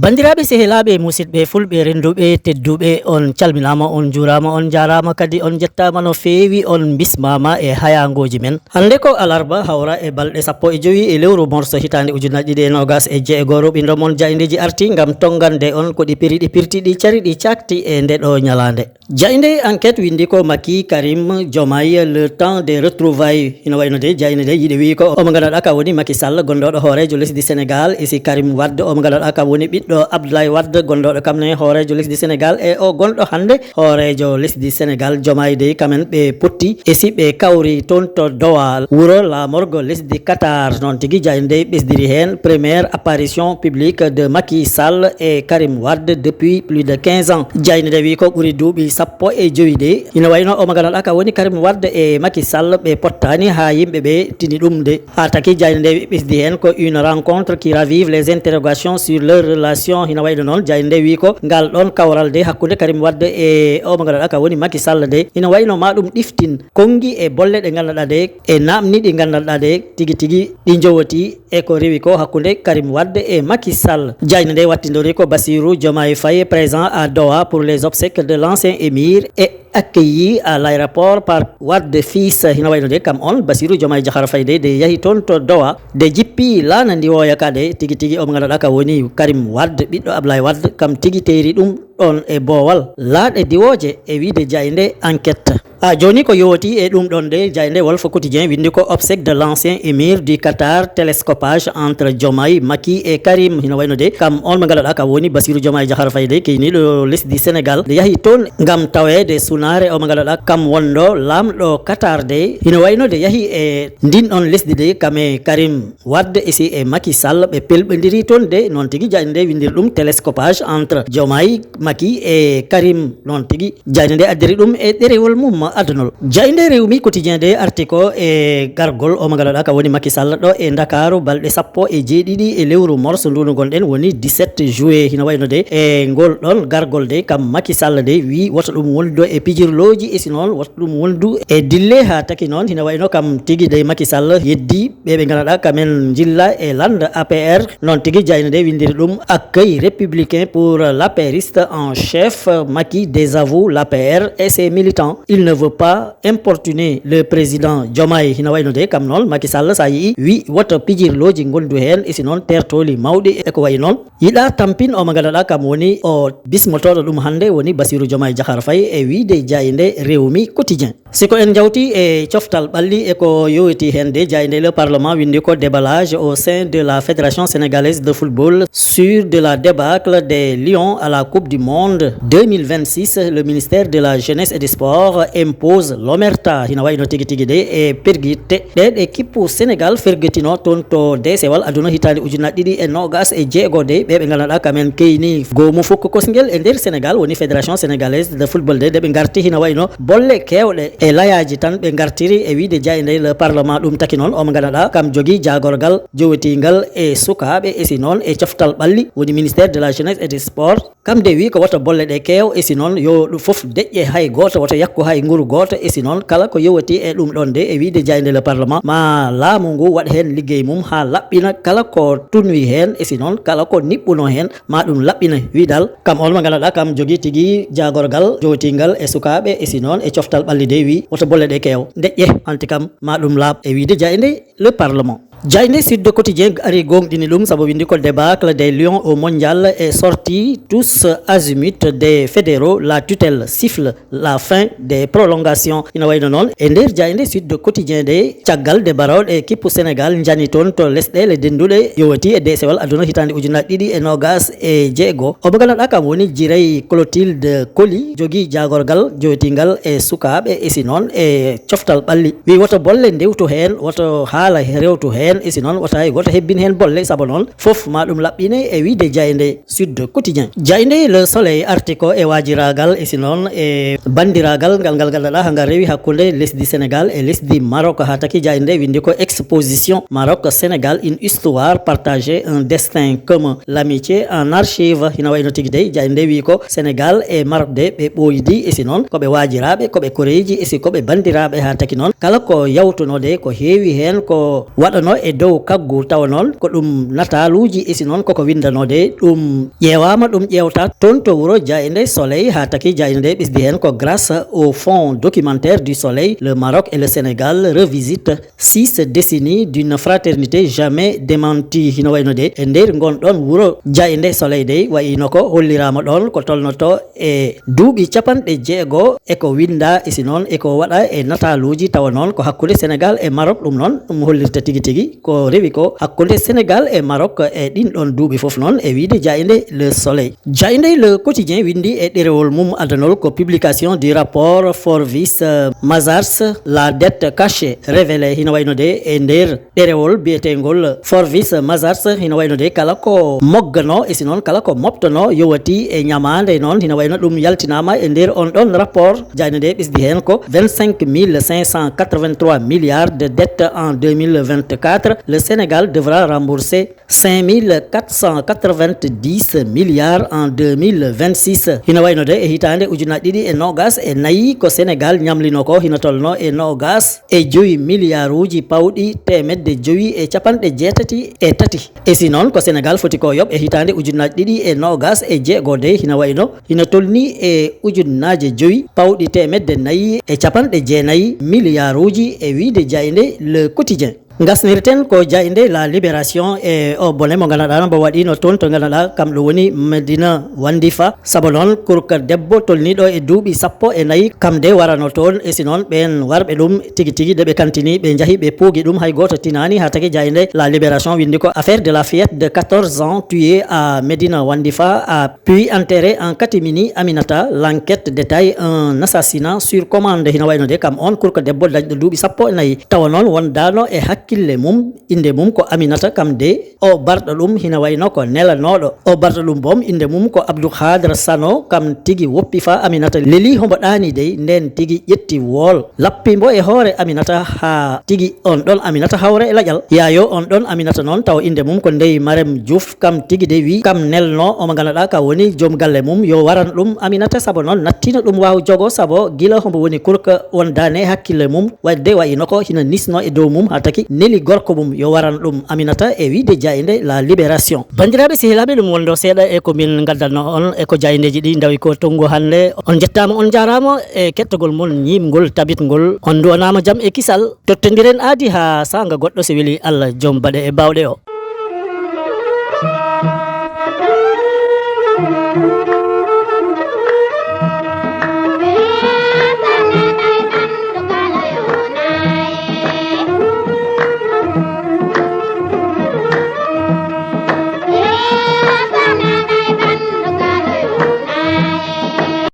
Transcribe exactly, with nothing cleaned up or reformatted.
Banndiraaɓe, sehilaaɓe, musidɓe fulɓe, rennduɓe, tedduɓe, on calminaama, on njuuraama, on njaaraama, kadi on njettaama no feewi, on mbismaama e hayaangooji men. Hannde ko alarba, hawra e balɗe sappo e jowi e lewru morso hitaande ujunnaji ɗiɗi e noogas e jeego, roɓindo mon jaayndeeji arti ngam tonngande on ko ɗi piri, ɗi pirti, ɗi cari, ɗi caakti e nde ɗo ñalaande. Jaaynde Enquête winndi ko Macky, Karim, Diomaye, le temps des retrouvailles. Ina wayno de, jaaynde nde yiɗi wiyi ko omo ngannduɗaa ka woni Macky Sall, gonndoɗo hooreejo lesdi Sénégal, e si Karim Wade, omo ngannduɗaa ka woni ɓiɗɗo Abdoulaye Wade, gonndoɗo kam ne hooreejo lesdi Sénégal, e o gonɗo hannde hooreejo lesdi Sénégal, Diomaye dey, kamen ɓe potti, e si ɓe kawri toon to Doha, wuro laamorgo lesdi Qatar. Noon tigi, jaaynde nde ɓesdiri heen première apparition publique de Macky Sall et Karim Wade depuis plus de quinze ans. Jaaynde nde wiyi ko ɓuri duuɓi sappo e jowi de. Ina wayno omo ngannduɗaa ka woni Karim Wade e Macky Sall, ɓe pottaani haa yimɓe ɓe tini ɗum de. Haa taki jaaynde nde ɓesdi heen ko une rencontre qui ravive les interrogations sur leur relation. Ina wayno noon jaaynde nde wiyi ko ngal ɗoon kawral de hakkunde Karim Wade e omo ngannduɗaa ka woni Macky Sall de, ina wayno ma ɗum ɗiftin konngi e bolle ɗe ngannduɗaa de, e naamni ɗi ngannduɗaa de, tigi tigi ɗi njowoti e ko rewi ko hakkunde Karim Wade e Macky Sall. Jaaynde nde wattindori ko Bassirou Diomaye Faye présent à Doha pour les obsèques de l'ancien émir et accueilli à l'aéroport par Wade fils. Hino wayno de kam on Bassirou Diomaye Diakhar Faye de, de yahi toon to Doha, de jippi laana ndiwooya ka de, tigi tigi omo ngannduɗaa ka woni Karim Wade, ɓiɗɗo Ablaye Wade, kam tigi teyri ɗum ɗon e boowal laaɗe diwooje, e wiide jaaynde Enquête. A jooni ko yowti e ɗum ɗon de, jaaynde Walf Quotidien winndi ko obsèque de l'ancien émir du Qatar, télescopage entre Diomaye, Macky et Karim. Hino wayno de kam on mo ngannduɗaa ka woni Bassirou Diomaye Diakhar Faye de, keyniiɗo lesdi Sénégal, de yahi toon ngam taweede sunaare o mo ngannduɗaa kam wonɗo laamɗo Qatar de. Hino wayno de yahi e ndin ɗon lesdi de, kam e Karim Wade e si e Macky Sall ɓe pelɓondiri toon de, noon tigi jaaynde nde winndiri ɗum télescopage entre Diomaye, Macky e Karim. Noon tigi jaaynde nde addiri ɗum e ɗerewol mum adunol. Jaaynde Rewmi Quotidien de arti ko e gargol o mo ngannduɗaa ka woni Macky Sall ɗo e Ndakaaru balɗe sappo e jeeɗiɗi e lewru morso ndu no gonɗen, woni dix-sept juillet. Hino wayno de e ngol ɗon gargol de kam Macky Sall de wiyi woto ɗum wondu e pijirlooji, e si noon woto ɗum wondu e dille. Haa taki noon hino wayno kam tigi de Macky Sall yeddi ɓe ɓe ngannduɗaa kamen njilla e lannda A P R. Noon tigi jaaynde nde winndiri ɗum accueil républicain pour l'apériste en chef. Macky désavoue l'A P R et ses militants. Il ne veut pas importuner le président Diomaye. Hino wayno de kam noon Macky Sall sa yii wi woto pijirlooji ngondu heen, e si noon tertooli mawɗi e ko wayi noon. Yiɗa tampin o mo ngannduɗaa kam woni o bismotooɗo ɗum hannde woni Bassirou Diomaye Diakhar Faye e wiide jaaynde Rewmi Quotidien. Si ko en njawti e coftal ɓalli e ko yowiti heen de, jaaynde Le Parlement winndi ko déballage au sein de la Fédération sénégalaise de football sur de la débâcle des Lions à la Coupe du Monde deux mille vingt-six. Le ministère de la Jeunesse et des Sports impose l'omerta. Hino wayno tigi tigi de e pergitte ɗe ɗe kippu Sénégal fergetino toon to deesewal aduna hitaande ujunnaji ɗiɗi e noogas e jeego de, ɓe ɓe ngannduɗaa kamen keyni goomu fukko kosngel e nder Sénégal woni Fédération sénégalaise de football de, de ɓe ngarti hino wayno bolle keewɗe e layaaji tan ɓe ngartiri e wiide jaaynde Le Parlement. Ɗum taki noon omo ngannduɗaa kam jogii jaagorgal jowetingal e sukaaɓe e si noon e coftal ɓalli woni ministère de la jeunesse et des sports. Kam de wi ko woto bolle ɗe keew, e si noon yo ɗum fof deƴƴe, hay gooto woto yakku hay nguru gooto, e si noon kala ko yowiti e ɗum ɗon de, e wiide jaaynde Le Parlement, ma laamu ngu waɗ heen liggey mum haa laɓɓina kala ko tunwi heen, e si noon kala ko niɓɓuno heen ma ɗum laɓɓina. Wi dal kam on mo ngannduɗaa kam jogii tigi jaagorgal jowetingal e sukaaɓe, e si noon e coftal ɓalli de wi woto bolle ɗe keew, deƴƴe, hanti kam ma ɗum laaɓ, e wiide jaaynde Le Parlement. Jaaynde Sud Quotidien ari gooŋɗini ɗum sabu winndi ko débâcle des Lions au Mondial et sortie tous azimuts des fédéraux, la tutelle siffle la fin des prolongations. Ina wayno noon e nder jaaynde Sud Quotidien de, caggal de barooɗe kippu Sénégal njani toon to lesɗeele dennduɗe yowiti e deesewal aduna hitaande ujunnaji ɗiɗi e noogas e jeego. Omo ngannduɗaa kam woni Jirey Clotilde Coly, jogii jaagorgal jowetingal e sukaaɓe, e si noon e coftal ɓalli. Wi woto bolle ndewtu heen, woto haala rewtu heen. E si noon, wota hay gooto hebbin heen bolle, sabu noon fof ma ɗum laɓɓine, e wiyde jaaynde Sud Quotidien. Jaaynde Le Soleil arti ko e waajiraagal, e si noon e banndiraagal ngal, ngal ngannduɗaa hangal rewi hakkunde lesdi Sénégal e lesdi Maroc. Haa taki jaaynde winndi ko Exposition Maroc Sénégal, une histoire partagée, un destin commun, l'amitié en archive. Hina wayno tigi dey, jaaynde wi ko Sénégal e Maroc de ɓe ɓooydi, e si noon ko ɓe waajiraaɓe, ko ɓe koreeji, e si ko ɓe banndiraaɓe. Haa taki noon kala ko yawtunoo de, ko heewi heen ko waɗano e dow kaggu, tawa noon ko ɗum nataaluuji, e si noon koko winndanoo de, ɗum ƴeewaama, ɗum ƴeewta toon to wuro jaaynde Soleil. Haa taki jaaynde ɓesdi heen ko grâce au fonds documentaire du Soleil, le Maroc et le Sénégal revisitent six décennies d'une fraternité jamais démentie. Hino wayno de, e nder ngon ɗon wuro jaaynde Soleil dey, wayino ko holliraama ɗon ko tolnoto e duuɓi capanɗe jeego e ko winnda, e si noon e ko waɗa e nataaluuji, tawa noon ko hakkunde Sénégal e Maroc. Ɗum noon ɗum hollirta tigi tigi ko rewi ko hakkunde Sénégal e Maroc e ɗin ɗon duuɓi fof noon, e wiyde jaaynde Le Soleil. Jaaynde Le Quotidien winndi e ɗerewol mum adanol ko publication du rapport Forbes, euh, Mazars, la dette cachée révélée. Hino wayno de e nder ɗerewol biyeteengol Forbes Mazars, hino wayno de kala ko moggano, e si noon kala ko moɓtano yowati e ñamaande noon, hino wayno ɗum yaltinaama e nder on ɗon rapport. Jaaynde nde ɓesdi heen ko vingt-cinq mille cinq cent quatre-vingt-trois milliards de dettes en deux mille vingt-quatre. Le Sénégal devra rembourser cinq mille quatre cent quatre-vingt-dix milliards en deux mille vingt-six. Hino wayno de e hitaande ujunaaji ɗiɗi e noogas e nayi ko Sénégal ñamlino ko hino tolno e noogas e jowi miliyaaruuji pawɗi teemedde jowi e capanɗe jeetati e tati. E si noon ko Sénégal foti ko yoɓ e hitaande ujunaaji ɗiɗi e noogas e jeego de, hino wayno hino tolni e ujunnaaje jowi pawɗi teemedde nayi e capanɗe jeenayi miliyaaruuji, e wiyde jaaynde Le Quotidien. Ngasnirten ko jaaynde La Libération e o bone mo ngannduɗaa no mbo waɗino toon to ngannduɗaa kam ɗo woni Medina Wandifa. Sabu noon kurka debbo tolniiɗo e duuɓi sappo e nayi, kam de warano toon. E si noon ɓeen warɓe ɗum tigi tigi de ɓe kantini, ɓe njahi ɓe puugi ɗum, hay gooto tinaani. Haa taki jaaynde La Libération winndi ko affaire de la fillette de quatorze ans tuée à Medina Wandifa a puis enterré en catimini Aminata, l'enquête détaille un assassinat sur commande. Hino wayno de kam on kurka debbo dañɗo duuɓi sappo e nayi, tawa noon wondaano e hakkille mum, innde mum ko Aminata, kam de o barɗo ɗum hino wayno ko nelanooɗo. O barɗo ɗum boom, innde mum ko Abdou Khadre Sano, kam tigi woppi faa Aminata leli hombo ɗaani dey, ndeen tigi ƴetti wool. Lappi mbo e hoore Aminata haa tigi on ɗon Aminata hawra e laƴal. Yaayo on ɗon Aminata noon tawa innde mum ko Ndey Marem Diouf, kam tigi de wi kam nelno omo ngannduɗaa ka woni joom galle mum yo waran ɗum Aminata, sabu noon nattiino ɗum waaw jogo, sabu gila hombo woni kurka wondaane hakkille mum, waɗde wayino ko hino nisno e dow mum haa taki neli gorko mum yo waran ɗum Aminata, e wiyde jaaynde La Libération. Banndiraaɓe sehilaaɓe, ɗum wondo seeɗa e ko min ngaddanno on e ko jaayndeeji ɗi ndawi ko tongu hannde. On njettaama, on njaaraama e kettagol mon ñiimgol, tabitgol. On nduwanaama jam e kisal. Tottondiren aadi haa saanga goɗɗo, so weli Allah, joom baɗe e baawɗe o.